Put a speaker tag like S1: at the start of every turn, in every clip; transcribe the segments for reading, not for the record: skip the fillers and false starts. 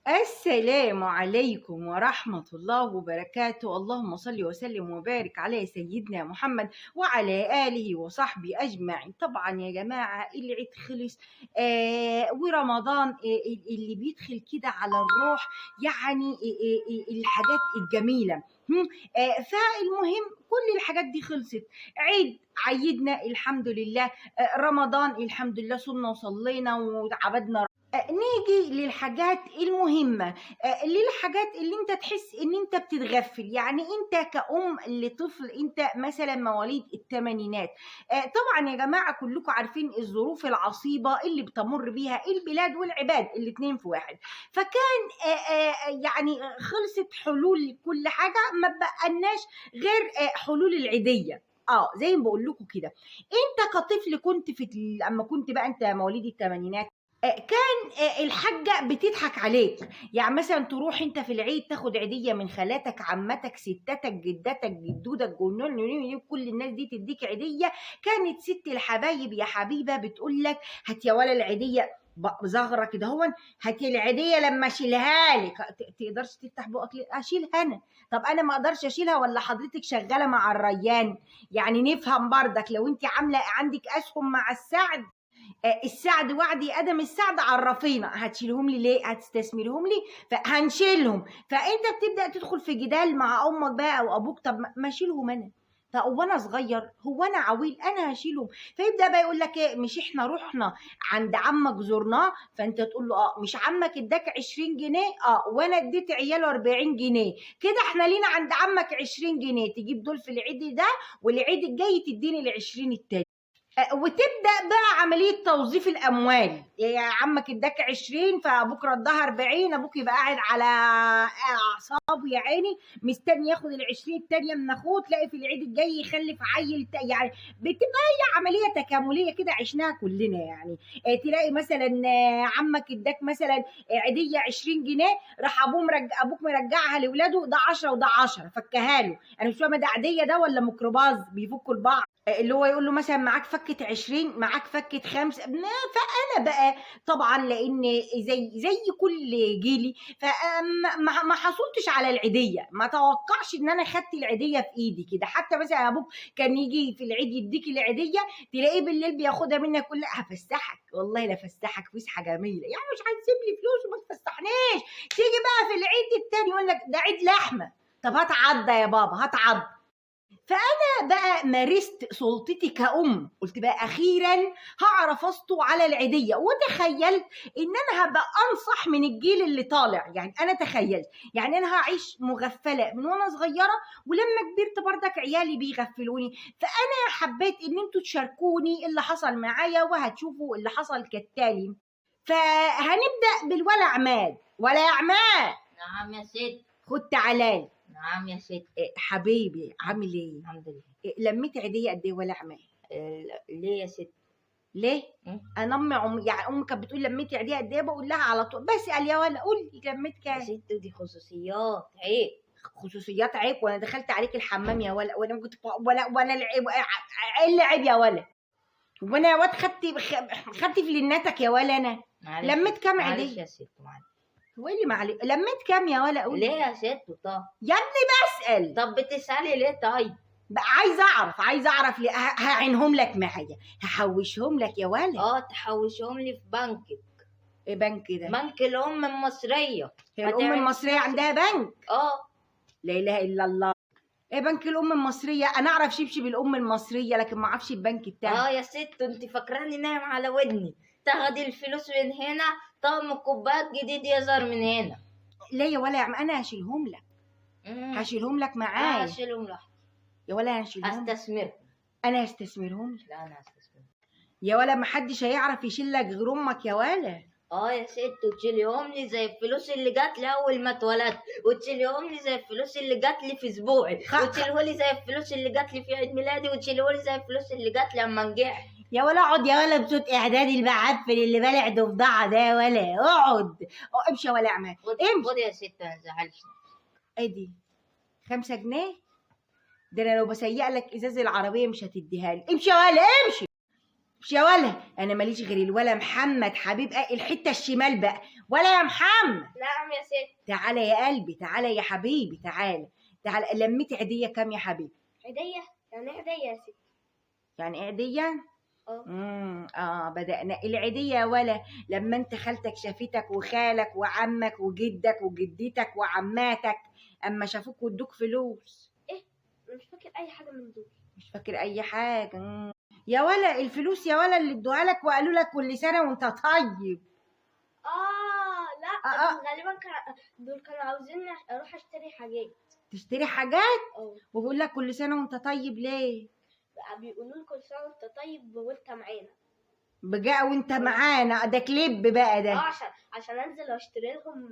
S1: السلام عليكم ورحمة الله وبركاته. اللهم صل وسلم وبارك على سيدنا محمد وعلى آله وصحبه أجمعين. طبعا يا جماعة العيد خلص، ورمضان اللي بيدخل كده على الروح، يعني الحاجات الجميلة. فالمهم كل الحاجات دي خلصت. عيد عيدنا الحمد لله، رمضان الحمد لله صمنا وصلينا وعبدنا. نيجي للحاجات المهمة، للحاجات اللي انت تحس ان انت بتتغفل. يعني انت كأم لطفل، انت مثلا مواليد الثمانينات، طبعا يا جماعة كلكم عارفين الظروف العصيبة اللي بتمر بيها البلاد والعباد الاتنين في واحد. فكان يعني خلصت حلول كل حاجة، ما بقالناش غير حلول العيدية. زي ما بقول لكم كده، انت كطفل كنت في اما كنت بقى انت مواليد الثمانينات، كان الحاجة بتضحك عليك. يعني مثلا تروح انت في العيد تاخد عيدية من خالاتك، عمتك، ستاتك، جدتك، جدودك، جنون، كل الناس دي تديك عيدية. كانت ست الحبايب يا حبيبة بتقول لك هات يا ولا العيدية، زغرة كده هون، هات العيدية لما اشيلها لك. تقدرش تفتح بقك ليه؟ اشيلها انا؟ طب انا ما اقدرش اشيلها ولا حضرتك شغالة مع الريان؟ يعني نفهم بردك لو انت عاملة عندك اسهم مع السعد، السعد وعدي ادم السعد، عرفينا هتشيلهم لي ليه؟ هتستثمرهم لي؟ فهنشيلهم. فانت بتبدا تدخل في جدال مع امك بقى او ابوك، طب ما اشيلهم انا، طب وانا صغير هو انا عويل انا هشيلهم؟ فيبدا بقى يقول لك ايه، مش احنا رحنا عند عمك زرناه؟ فانت تقول له مش عمك اداك 20 جنيه؟ وانا اديت عياله 40 جنيه، كده احنا لينا عند عمك 20 جنيه، تجيب دول في العيد ده والعيد الجاي تديني ال 20 التاني. وتبدا بقى عملية توظيف الاموال. يا عمك اداك 20 فابوك ردها 40، ابوك يبقى قاعد على اعصابه يا عيني مستني ياخد ال 20 التانية من اخوه، تلاقي في العيد الجاي يخلف عيل يعني بتبقى هي عملية تكامليه كده عشناها كلنا. يعني تلاقي مثلا عمك اداك مثلا عيديه 20 جنيه، راح ابوه ابوك مرجعها لاولاده، ده 10 وده 10، فكها له. انا مش فاهمه ده عيديه ده ولا ميكروباص بيفكوا لبعض، اللي هو يقول له مثلا معاك فكة 20 معاك فكة 5. فأنا بقى طبعا لأن زي كل جيلي، فما حصلتش على العيدية، ما توقعش إن أنا خدت العيدية في إيدي كده. حتى مثلا أبوك كان يجي في العيد يديك العيدية، تلاقيه بالليل بياخدها منك يقول لك هفسحك، والله لا فسحك فسحة جميلة، يعني مش هتسيب لي فلوس وما تفسحنيش. تيجي بقى في العيد التاني يقول لك ده عيد لحمة، طب هات عضة يا بابا هات عضة. فأنا بقى مارست سلطتي كأم، قلت بقى أخيراً هعرف أسطو على العيدية، وتخيلت إن أنا هبقى أنصح من الجيل اللي طالع. يعني أنا تخيلت يعني أنا هعيش مغفلة من وأنا صغيرة، ولما كبرت بردك عيالي بيغفلوني. فأنا حبيت إن أنتوا تشاركوني اللي حصل معايا، وهتشوفوا اللي حصل كالتالي. فهنبدأ بالولا عماد. ولا يا عماد؟
S2: نعم يا ست.
S1: خد تعالى.
S2: نعم يا ست.
S1: حبيبي عامل ايه؟
S2: الحمد لله.
S1: لميت عيدية قد ايه ولا عماد؟
S2: ليه يا ست؟
S1: ليه؟ انا امي يعني امي كانت بتقول لميتي عيدية قد ايه، بقول لها على طول بسأل يا ولا قول لي لميت كام؟
S2: يا ست دي خصوصيات عيب.
S1: خصوصيات عيب؟ وانا دخلت عليك الحمام يا ولا، وانا كنت ولا وانا العيب ايه اللي عيب يا ولا؟ وانا يا واد خدت فلنتك يا ولا انا؟
S2: معلش.
S1: لميت كام
S2: معلش
S1: عيدية؟
S2: يا ست معلش.
S1: هو اللي معلش لميت كام يا ولا؟ قول
S2: ليه يا ست؟ طب
S1: يا ابني بسأل.
S2: طب بتسألي ليه طيب؟
S1: بقى عايزه اعرف، عايزه اعرف ليه. هعينهم لك معايا، هحوشهم لك يا ولا.
S2: تحوشهم لي في بنكك.
S1: ايه بنك ده؟
S2: بنك الام المصرية.
S1: هي الام المصرية عندها بنك؟ لا اله الا الله. ايه بنك الام المصرية؟ انا اعرف شبشب الام المصرية لكن ما اعرفش البنك بتاعها.
S2: يا ست انت فاكراني نايم على ودني؟ تاخدي الفلوس من هنا، طقم كوبايات جديد يظهر من هنا.
S1: لا يا ولا يا عم، انا هشيلهم لك. هشيلهم لك معايا.
S2: انا هشيلهم لوحدي
S1: يا ولا هشيلهم.
S2: هستثمرهم.
S1: انا هستثمرهم لك.
S2: لا انا هستثمرهم
S1: يا ولا، ما حدش هيعرف يشيل لك غير امك يا ولا.
S2: يا ست، وتشيليهم لي زي الفلوس اللي جات لي اول ما اتولدت، وتشيليهم لي زي الفلوس اللي جات لي في اسبوعي، وتشيليه لي زي الفلوس اللي جات لي في عيد ميلادي، وتشيليه لي زي الفلوس اللي جات لي لما نجحت.
S1: يا ولا اقعد يا ولا بصوت اعدادي المعفن اللي بالع ضفدعه ده يا ولا، اقعد. امشي يا ولا اعمل. امشي.
S2: خد يا ست ما تزعلش.
S1: ادي 5 جنيه، ده انا لو بسيق لك ازاز العربية مش هتديها لي. امشي يا ولا امشي. مش يا ولا، انا ماليش غير الولا محمد حبيب الحتة الشمال بقى. ولا يا محمد.
S3: نعم يا ست.
S1: تعالى يا قلبي، تعالى يا حبيبي، تعالى تعالى. لميت عيديه كام يا حبيبي؟
S3: عيديه؟ يعني ايه عيديه يا ست؟
S1: يعني ايه عيديه؟
S3: اه.
S1: بدأنا العيدية يا ولا، لما انت خالتك شافتك وخالك وعمك وجدك وجدتك وعماتك اما شافوك وادوك فلوس.
S3: ايه؟ انا مش فاكر اي حاجة من دول.
S1: مش فاكر اي حاجة. يا ولا الفلوس يا ولا اللي ادوها لك وقالوا لك كل سنة وانت طيب.
S3: لا،
S1: آه.
S3: دول غالبا دول كانوا عاوزين اروح اشتري حاجات.
S1: تشتري حاجات؟ وبيقول لك كل سنة وانت طيب ليه؟
S3: بيقولوا لك كل سنة وانت طيب وانت معانا.
S1: بقى وانت معانا، ده كليب بقى ده.
S3: عشان انزل واشتري لهم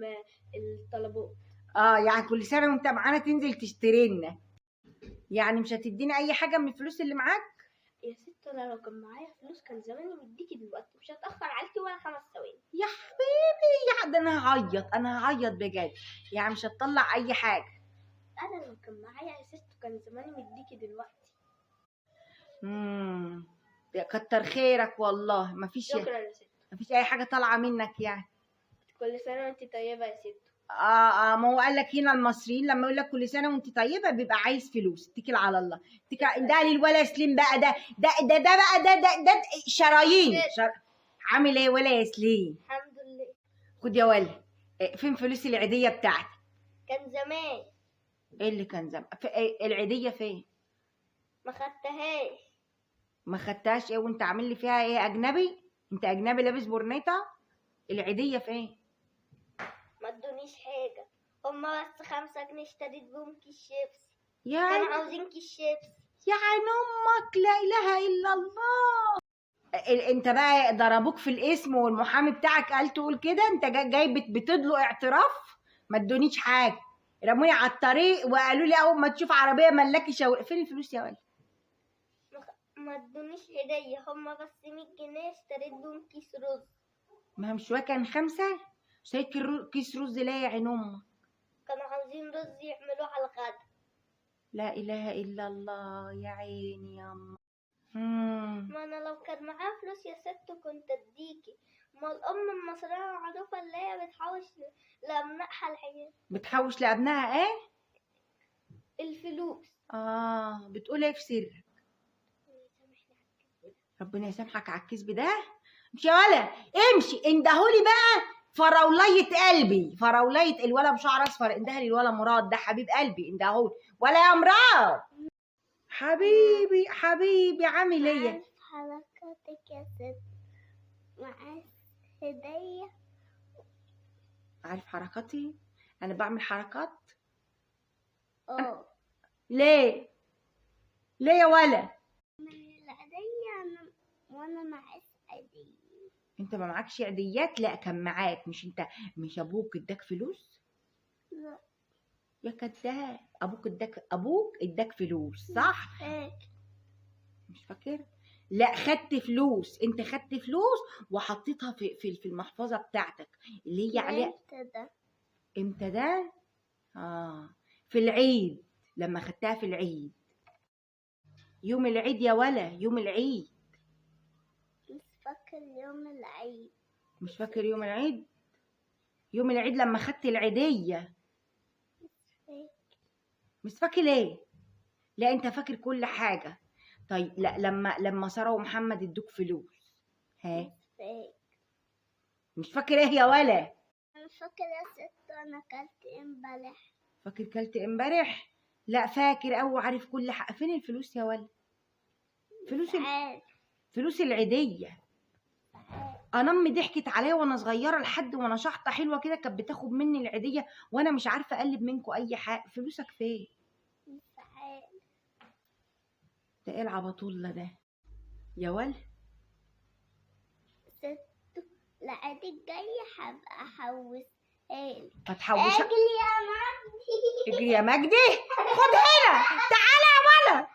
S3: الطلبات.
S1: يعني كل سنة وانت معانا تنزل تشتري لنا. يعني مش هتدينا اي حاجة من الفلوس اللي معاك؟
S3: يا ست انا لو كان معايا فلوس كان زماني مديكي دلوقتي، مش هتاخر عليكي ولا 5 ثواني.
S1: يا حبيبي يا ده انا هعيط، انا هعيط بجد. يعني مش هتطلع اي حاجة؟
S3: انا لو كان معايا يا ست كان زماني مديكي دلوقتي.
S1: يا كتر خيرك والله،
S3: شكرا يا ست.
S1: مفيش اي حاجة طالعه منك يعني.
S3: كل سنة وانت طيبة يا ست.
S1: ما هو قال لك هنا المصريين لما يقول لك كل سنة وانت طيبة بيبقى عايز فلوس. اتكل على الله، اتكل ده للولا سليم بقى، ده ده ده ده بقى ده ده ده شرايين. عامل ايه ولا يا سليم؟
S3: الحمد لله.
S1: خد يا ولا، فين فلوس العيديه بتاعتك؟
S3: كان زمان.
S1: ايه اللي كان زمان؟ العيديه فين؟
S3: ما خدتهاش.
S1: ما خدتهاش ايه؟ وانت عامل لي فيها ايه؟ اجنبي؟ انت اجنبي لابس برنيطه؟ العيديه فين؟
S3: ما ادونيش حاجة، هما بس 5 جنيه اشتريت بهم كيس شيبسي.
S1: يا
S3: كانوا
S1: عين
S3: عاوزين كيس شيبسي.
S1: يا عين امك، لا اله الا الله. انت بقى ضربوك في الاسم والمحامي بتاعك قال تقول كده؟ انت جاي بتدلق اعتراف؟ ما ادونيش حاجة، رموني على الطريق وقالوا لي اول ما تشوف عربية ملاكي شاور. فين الفلوس يا ولد؟
S3: ما ادونيش هديه، هما بس 100 جنيه اشتريت بهم كيس رز.
S1: ما هم شوية كان 5، اشتريت كيس رز. لا يا عين امك،
S3: كانوا عاوزين رز يعملوه على الغدا.
S1: لا اله الا الله، يا عيني يا امك.
S3: ما انا لو كان معايا فلوس يا ست كنت اديكي. ما الام المصرية معروفة اللي هي بتحوش لابنائها الحاجات.
S1: بتحوش لابنائها ايه؟
S3: الفلوس.
S1: بتقول ايه في سرك؟ ربنا يسامحك على الكذب ده. امشي يا ولا، امشي. اندهولي بقى فراولية قلبي، فراولية الولا بشعر اصفر. اندهلي الولا مراد ده حبيب قلبي، اندهولي. ولا يا مراد حبيبي، حبيبي عامل ايه؟
S3: عارف حركاتك يا ست، معاك هدية.
S1: عارف حركاتي؟ انا بعمل حركات؟ ليه؟ ليه يا ولا؟
S3: من العيدية وانا معاش عيدية.
S1: انت ما معكش عيديات؟ لا كان معاك. مش انت، مش ابوك اداك فلوس؟
S3: لا.
S1: يا كذاب، ابوك اداك فلوس صح؟
S3: فاكر.
S1: مش فاكر؟ لا خدت فلوس، انت خدت فلوس وحطيتها في المحفظة بتاعتك اللي هي عليها.
S3: امتى ده؟
S1: امتى ده؟ في العيد، لما خدتها في العيد، يوم العيد يا ولا، يوم العيد.
S3: مش فاكر يوم العيد.
S1: مش فاكر يوم العيد؟ يوم العيد لما خدت العيدية. مش فاكر ليه؟ لا انت فاكر كل حاجة. طيب لا، لما سارة ومحمد ادوك فلوس، ها؟
S3: مش فاكر.
S1: مش فاكر ايه يا ولا؟
S3: مش فاكر يا ست انا اكلت ايه امبارح.
S1: فاكر كلت امبارح؟ لا فاكر قوي وعارف كل حاجة. فين الفلوس يا ولا؟
S3: عارف.
S1: فلوس العيدية. انا امي ضحكت عليا وانا صغيرة لحد وانا شحطه حلوة كده، كانت بتاخد مني العيديه وانا مش عارفه اقلب منكم اي حاجة. فلوسك فين؟
S3: مش عارف.
S1: ده ايه العبطوله ده يا ولا؟
S3: ست العيد الجاي هبقى احوش.
S1: هتحوش؟
S3: اجري يا مجدي.
S1: اجري يا مجدي، خد هنا، تعالى يا ولا.